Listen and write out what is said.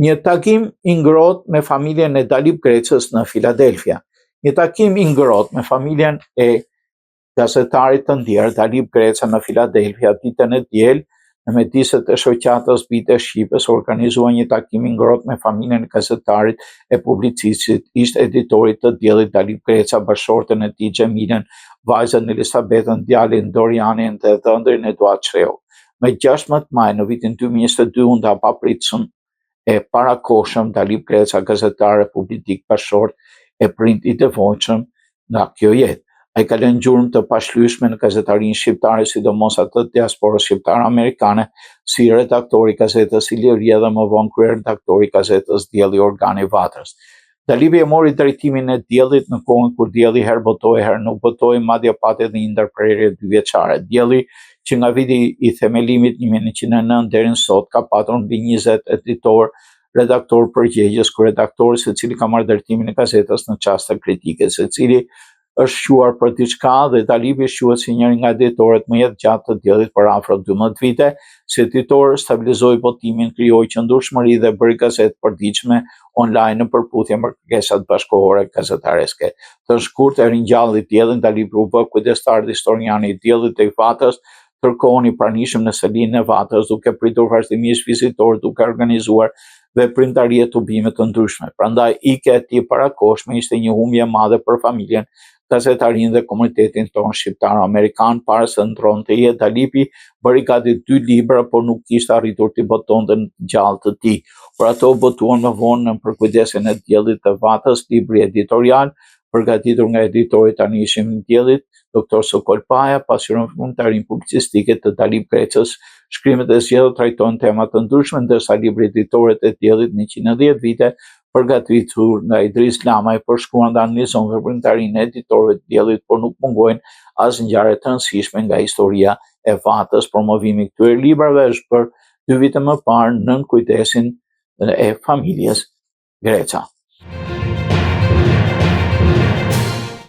Një takim i ngrohtë me familjen e Dalip Grecës në Filadelfia. Një takim i ngrohtë me familjen e gazetarit të ndjerë Dalip Greca në Filadelfia ditën e diel në mjediset e shoqatës Bijtë e Shqipes u organizua një takim i ngrohtë me familjen e gazetarit e publicistit, ish editorit të Diellit Dalip Greca, bashkëshorten e tij Xhemilen, vajzën Elisabetën, djalin Dorianin dhe dhëndrin Eduard Shehu. Më 16 maj në vitin 2022 u nda papritshëm e parakohshëm Dalip Greca, gazetar e publicist, bashkëshort e prind i devotshëm nga kjo jetë. Ai ka lënë gjurmë të pashlyeshme në gazetarinë shqiptare, sidomos atë të diasporës shqiptare amerikane, si redaktor i gazetës Iliria dhe më vonë kryeredaktor i gazetës Dielli organi i Vatrës. Dalipi e mori drejtimin e Diellit në kohën kur Dielli herë botohej, herë nuk botohej, madje pati edhe një ndërprerje dyvjeçare. Dielli, që nga viti i themelimit 1909 deri në sot, ka patur mbi 20 editorë, redaktorë përgjegjës, kryeredaktorë, secili ka marrë drejtimin e gazetës në çaste kritike, secili është shquar për diçka dhe Dalipi shquhet si njëri nga editorët më jetëgjatë të Diellit për afro 12 vite. Si editor stabilizoi botimin, krijoi qëndrueshmëri dhe bëri gazetë të përditshme online në përputhje me kërkesat bashkëkohore gazetareske. Thënë shkurt e ringjalli Diellin, Dalipi u bë kujdestar dhe historiani i Diellit dhe i Vatrës, tërë kohën i pranishëm në selinë e Vatrës, duke pritur vazhdimisht vizitorë, duke organizuar veprimtari e tubime të ndryshme. Prandaj ikja e tij e parakohshme ishte një humbje e madhe për familjen, gazetarinë dhe komunitetin tonë shqiptaro-amerikan. Para se të ndërronte jetë, Dalipi bëri gati dy libra, por nuk kishte arritur t'i botonte në të gjallë të tij. Por ato u botuan më vonë nën përkujdesjen e Diellit të Vatrës, libri editorial, përgatitur nga editori i tanishëm i Diellit, Dr. Sokol Paja, pasqyron veprimtarinë publicistike të Dalip Grecës. Shkrimet e zgjedhura trajtojnë tema të ndryshme, ndërsa libri Editorët e Diellit 110 vite, përgatitur nga Idriz Lamaj, përshkruan dhe analizon veprimtarinë e editorëve të Diellit, por nuk mungojnë as ngjarje të rëndësishme nga historia e Vatrës. Promovimi i këtyre librave është bërë dy vite më parë nën kujdesin e familjes Greca.